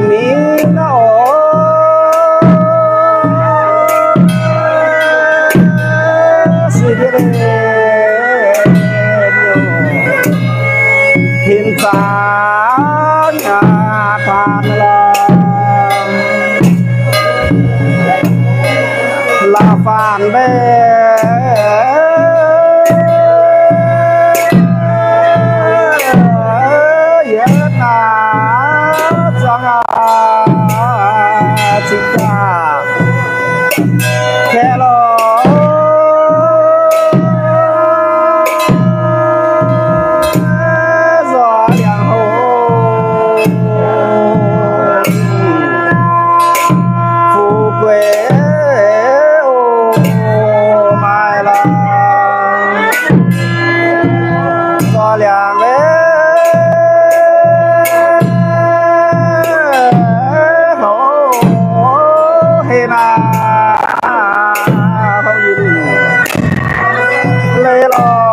Mingh nor, se ndiev nyungc, tin zaangc aqv, faanh lorqc, la'faanh mbeih. Yietv naaiv zuangx aqv, cingx daaih kaeqv lorqc. Nzoih liangx-hoc fu'jueiv oc, maaih lorqc. Nzoih liangx-hoc heh naaiv, leiz lorqc.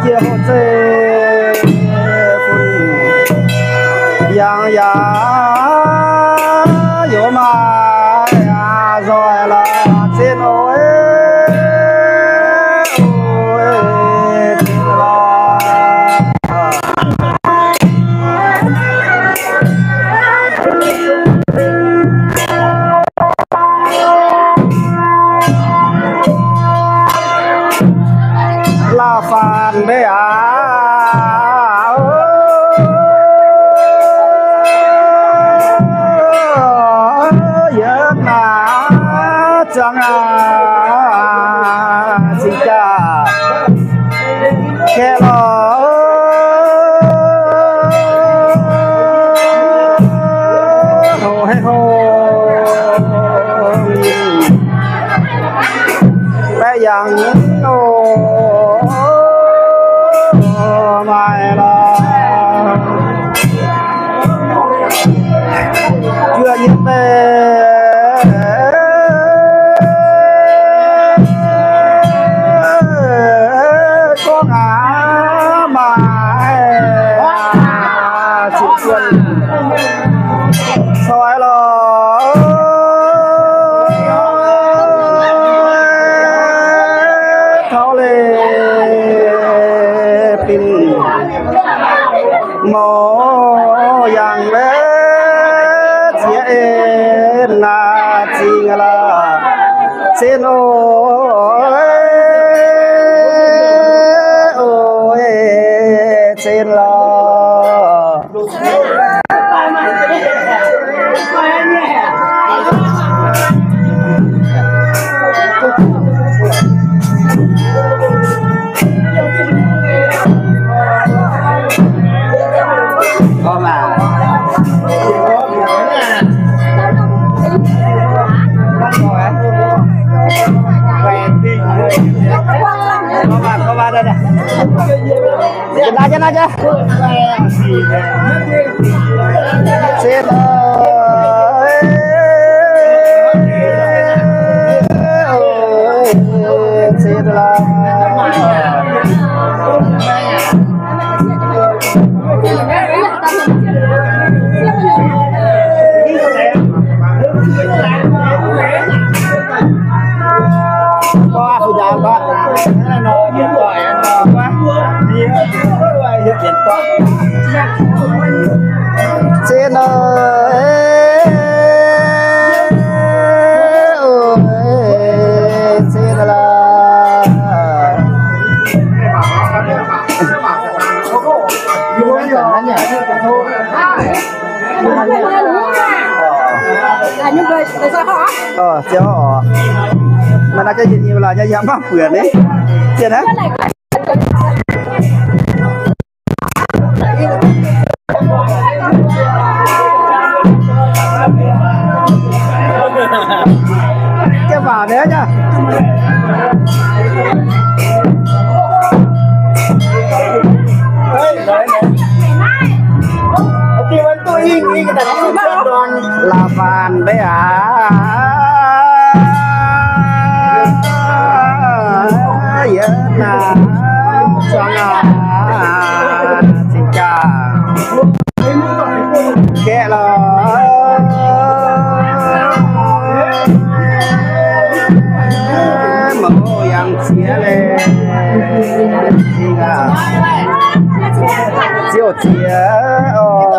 Jiex hoc zeiv bun yangh yaac youz maaih nzoih lorqc, zinh oc. La'faanh mbeih aqv. Yietv naaiv zuangx aqv, cingx daaih kaeqv lorqc. Hoc heh hoc, baeqc yangh oc, maaih lorqc. Juoqc nyei mbeih gorngv aqv, maaih ziqc zuonh coix lorqc. Taux leiz-binh mouz yangh maiv ziex en naaiv zingh lorqc. Zinh oc, oc, zinh lorqc. Zinh lorqc. Zinh lorqc. Zinh aac, zinh lorqc. Oc, ziouc oc. Maiv naaiv ga'yietc nyei lorqc, yaac maiv buatc ni. Zinh aac. La'faanh mbeih aac, yie naaic. Zuangx aac, cing jaa gaeqv lorqc. Mangc yangh ziex leiz, cing aac, ziouc ziex oc.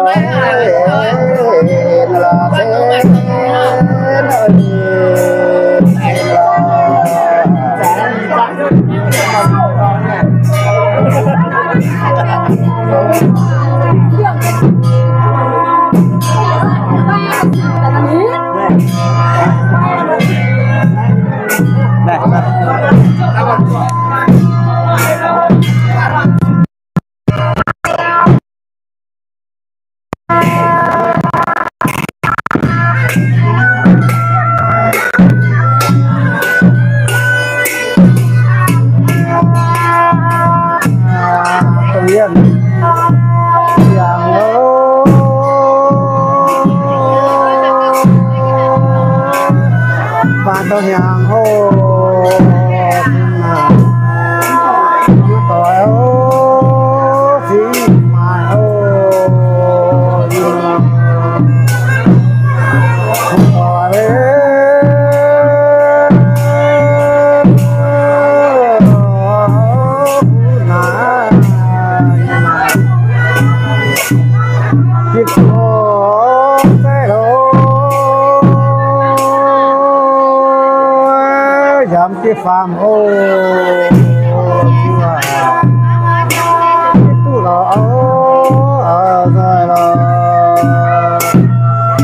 Dongh yienh yangh oc, baac dongh hnyangx oc, doic oc, cingx maaih oc. Yamv jienv faam oc. Duqv lorqc oc, nzoih lorqc.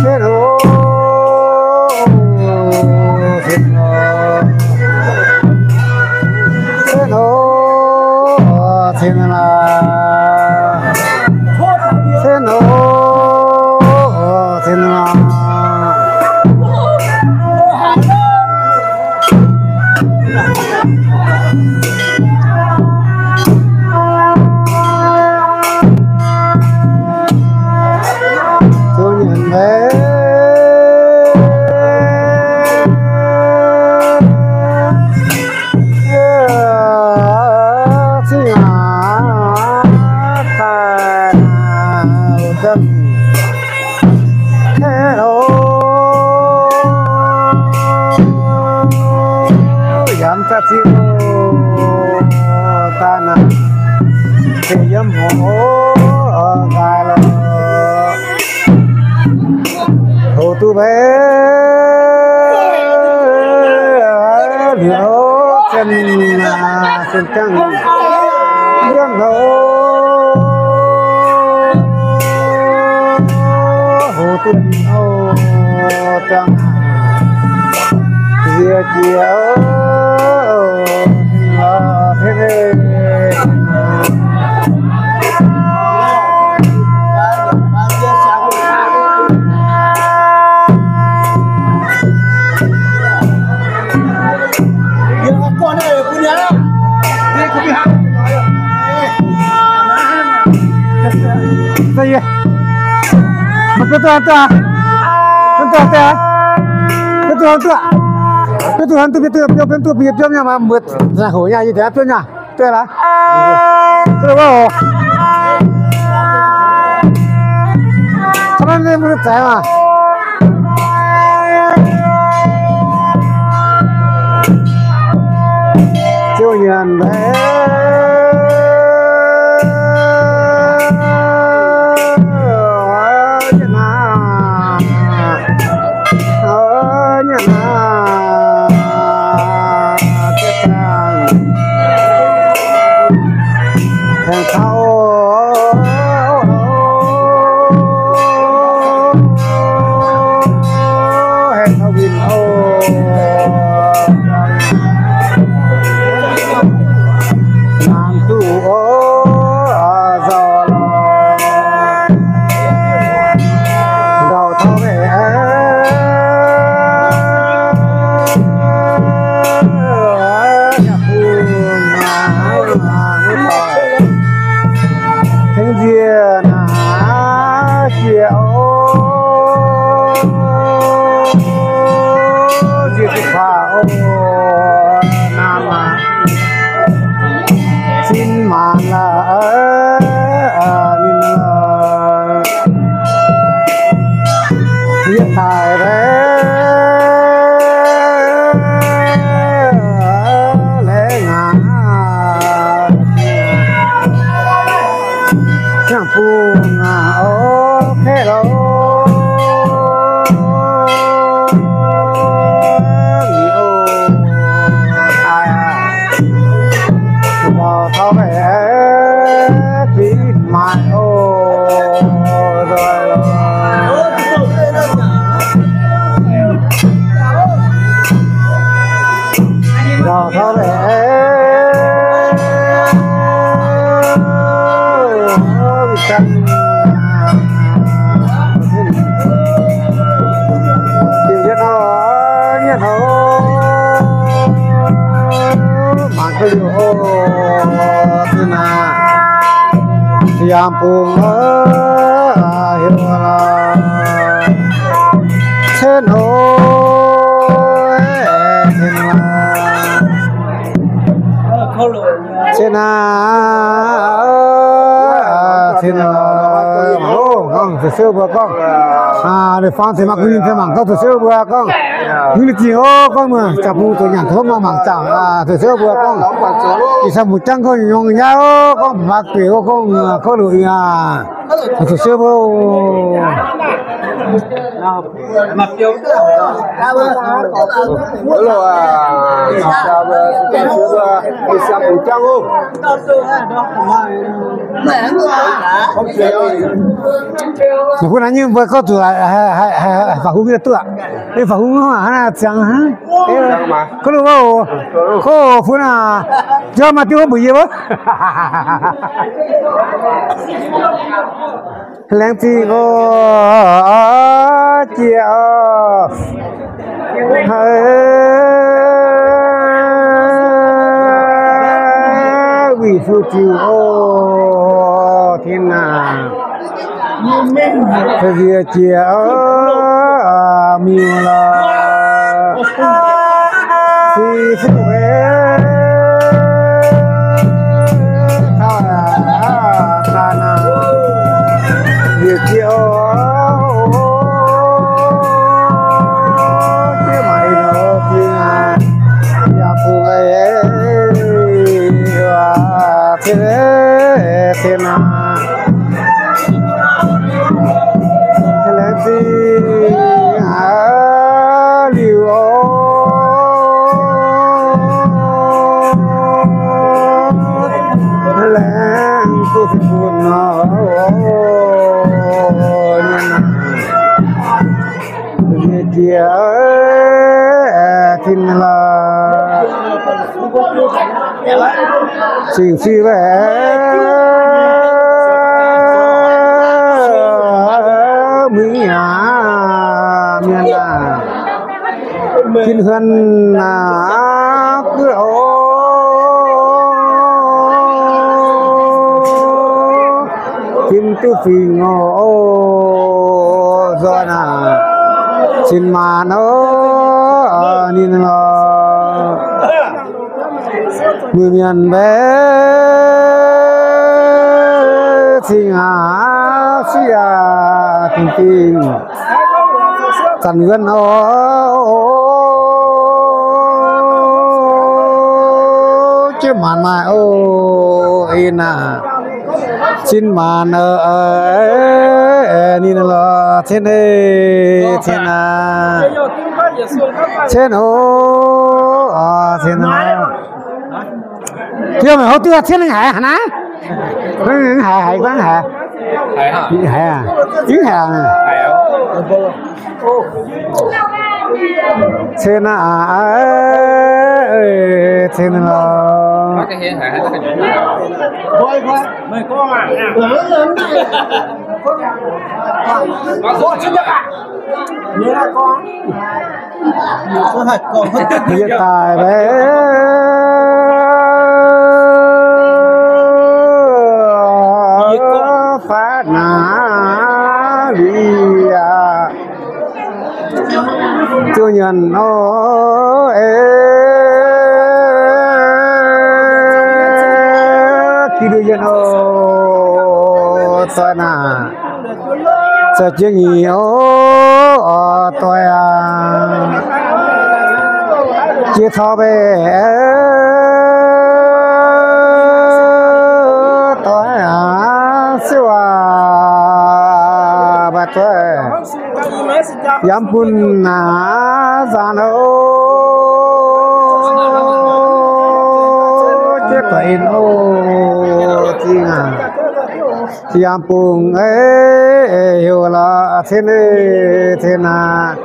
Cien oc, cien oc, cien oc, cien lorqc. Cien oc, cien lorqc. Zuangx nyanc maiv cingx aac daaih daaih yamv zaqc ziqv daaih naaic, se yiem hmuangx oc, nqaai lorqc. Houx duqv maiv liuz, zien, zien jangv yiem houx, houx duqv liuz, ziangh nziex jiex oc. Mv duqv duqv, mv duqv duqv, mv duqv duqv, mv duqv duqv, biopv biopv biopv biopv biopv nyei, mbuo ziangh hoc nyei, yie deix biopv nyei. Duqv laaix. Duqv laaix oc. Tov naaiv mbuo zaaix maah. Ziouc nyanc maiv nyanc naaic, nyanc naaic, aengx taux haengh taux winh oc. Naanc duqv oc, nzauh lorqc, nzauh taux meih aeqv, yaac bun ninh, ninh, yie taaih laengz, laengz aqv. Ziangh bung aqv, o, kei lo. Taux taux maengx fingx maaih oc. Taux taux maengx, mangc gaax liuz oc, zinh aqv. Yangh bung heuc Cen Houv, Cen Houv, Cen Houv, Cen Houv, gorngv, gorngv, siouc mbuo gorngv, ninh fangx taux mangc, gu'nyuoz taux mangc gorngv, siouc mbuo gorngv, mv ninh zingh oc, gorngv muoz, ziangh bung zoux nyanc tov mangc mangc zaangc, siouc mbuo gorngv, ih zanc mbuo jangv gorngv nyungc nyei oc, gorngv mbuo baac gueic oc, gorngv, gorngv luc aqv. Siouc mbuo Mbuo naaiv nyungc mbuo gorngv zuqc faaux hungh nyei duqv aqv. Faaux hungh hnangv naaiv ziangx hnangv. Kouv lungh wuov oc. Kouv oc, fun aac. Jauv maaih diuh wuov mbuox yie wuov. Laengz zingh oc, jiex oc. Haiz wuic fuqv ziux oc, tin naaic. Nziex jiex oc, miuc lorqc. Sic fuqv weic taux aac, nziex jiex oc. Jiex maaih nor zingh aac, yaac bungx eix, cien cien aac. Laengz zingh aac liuz oc, laengz duqv zinh bun nor, jiex jiex tin lorqc. Cing-Civ Laengz, mingh aac, mienh aac, Tin-Hungh aac, guoqv oc, tim duqv fingx oc, nzoih aac, cin-maanc oc, ninh lorqc. Mienh mienh mbaeqc cing aac, siqv aac, dingc dingh zanc wuonv oc, jiex maanc maaih oc, in aac, cin-maanc oc, ninh lorqc, cien ei, cien aac, cien oc, cien aac. Yie meih hoz duqv cien haaix haaix naaiv? Haaix haaix, haaix haaix, haaix haaix. Cien aac, cien lorqc. Yie daaih mbaeqc faatv naaiv liuz aqv, zuqc nyanc oc, eix Yienh oc, doic naaic, za'gengh nyic oc, doic aac, jiex taux mbeih, doic aac, siouc aac, mbaih doic. Yaac bun naaic nzaanx oc, jiex doic in oc, zingh aac. Yaac bungx ei heuc lorqc, cien ei cien aac,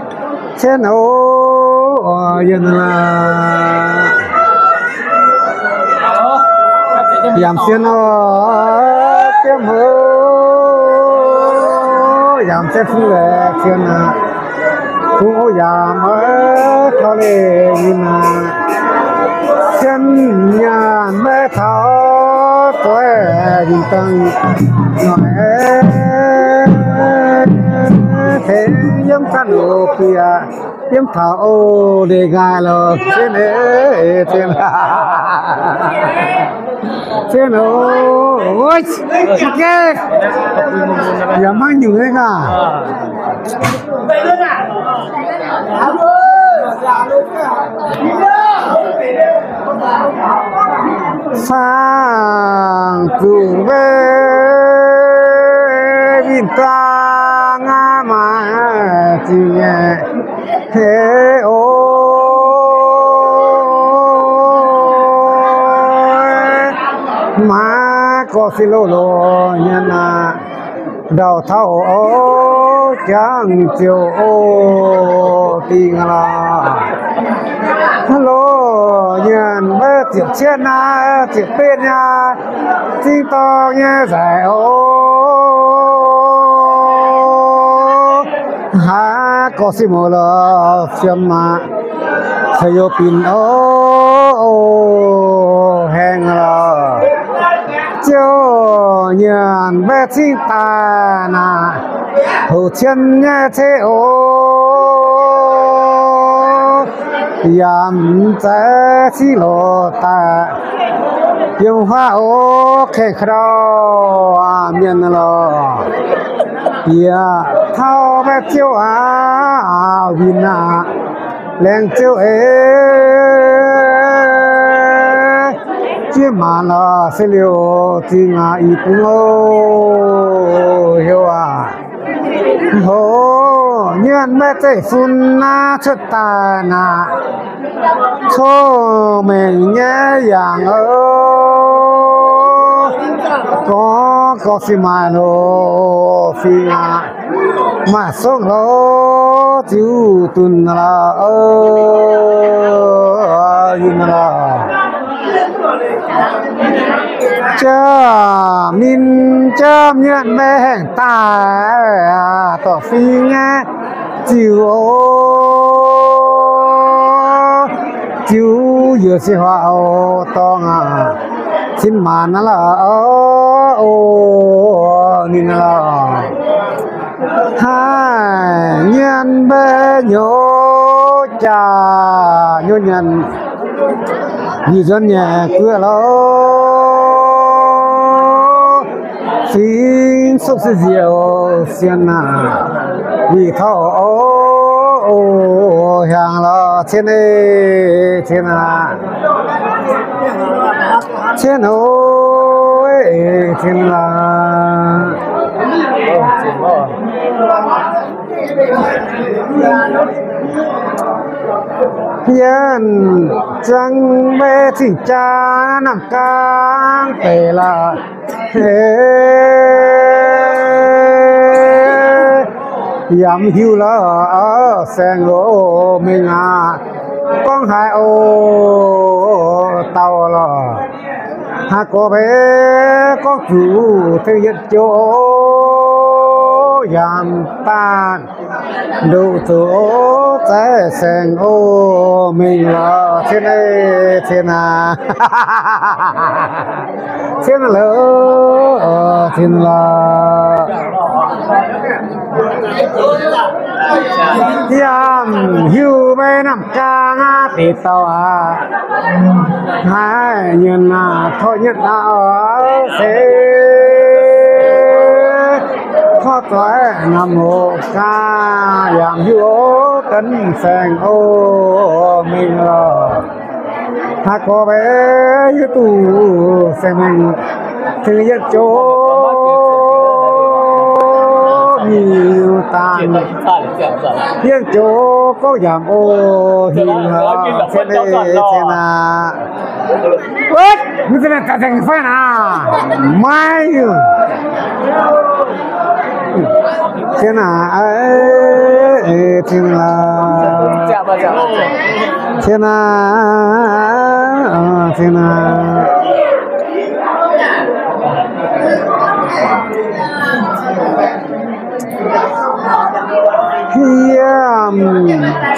cien oc, yienh lorqc. Yaac cien oc, jiem oc, yaac cien fungx laengz cien aac. Kungx yaac maiv taux leih nyei naaic, cien nyaanh maiv taux doic winh dangh noic, tengx yiem ganh oc bieqc, yiem taux oc leih nqaai lorqc, cien ei cien, cien oc, yaac maiv nyungc nyei aac. Saangv zuqc mbeih winh dangh aqv, maaih zingh nyei heix oc. Maiv gorngv se loz-loz nyei naaic, ndau taux oc, jangx ziouc oc, dingh lorqc. Loz nyienc maiv ziepc cietv naaiv, ziepc betv nyei zingh dorngh nyei nzaic oc. Haiz gorngv se muoz lorqc, fiem aqv, caux youz binc oc, haengh lorqc. Ziouc nyienc mbaeqv cingv daaih naaic, houc cien nyei ceix oc. Yaac mv zeiz cingv loz daaih, yiem huaav oc, kaeqv ka'ndau mienh lorqc. Yaac taux mbaeqv ziouv aac, winh aac, laengz ziouv eix, jiex maanc lorqc se liouh zingh aac, ih bung oc, heuc aac. Hoc nyienc mbaeqv zeiv-fun naaiv cuotv daaih naaic, cong-mengh nyei yangh oc. Gorngv, gorngv se maaih loz fingx aac, maaih songv loz ziux dunh lorqc, yinh lorqc. Jaav min jaav nyienc mbaeqv haengh daaih, dorh fingx nyei ziux oc. Ziux yaac se huaav oc, dorngx aac, cin maanc naaiv lorqc oc, ninh lorqc. Haih nyienc mbaeqv nyouz jaax, nyouz nyanc, nyic nzuonx nyei guoqv lorqc. Fingx sopv se nziouc sien aac, wih taux oc, hiaangx lorqc, cien ei cien aac, cien oc, cien aac. Yienh ziangx mbaeqv cingv jaa, naamh gaang deix lorqc. Yaac mv hiuv lorqc, saeng loz mengh aac, gorngv haaix oc, dauh lorqc. Haaix gorx mbenc gorngv zuqc tengx yietc joux oc, yaac mv baac ndoqc zoux oc, zaaix saeng oc, mengh lorqc, cien ei cien aac, cien lorqc, cien lorqc. Yaac hiuv maiv namh gaang aqv, deix dauh aqv. Haiz nyienh aac, tov nyienh aac, se tov zoih namh hoc gaah yaac hiuv oc, gan saeng oc, mingh lorqc. Haaix gorx maiv hiuv duqv saeng-maengc, tengx yienh joux nyiuh daanh. Yienh joux gorngv yaac oc, hingh lorqc, cien ei cien aac. Wuov, mv zeiz mienh daaih tengx fai naaic? Maiv hiuv. Cien aac, cien aac, cien aac, cien aac. Yiem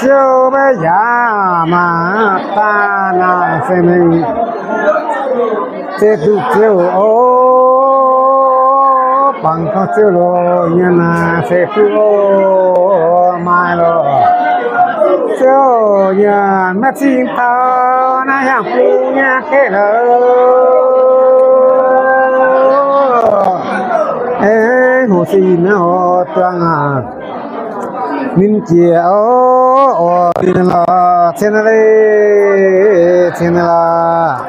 ziouv maiv yaac maah, daaih naaic se mingh. Se duqv ziouv oc, bangc gorngv ziouv loz nyienh naaic se duqv oc, maaih loh. Ziouv nyienh maiv cing taux naaiv hiaangx bung nyei ga'naaiv loh. Aengx hoc se yinh naaiv oc, duangh aac. Ninh jiex oc, oc, ninh lorqc, cien leiz, cien leiz lorqc.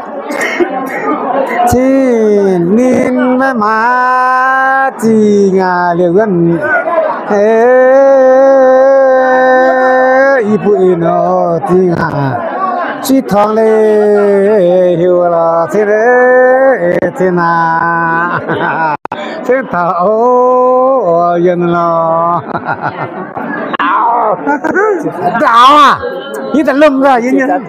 Cin ninh maiv maaih zingh aac, liuz wuov, i buo ih nor zingh aac, sieqv torngx leiz hiuv lorqc, cien leiz, cien aac. Cien taux oc, yienh lorqc. Ndaaux aac, yie daaih lomh nzaaih yie nyei.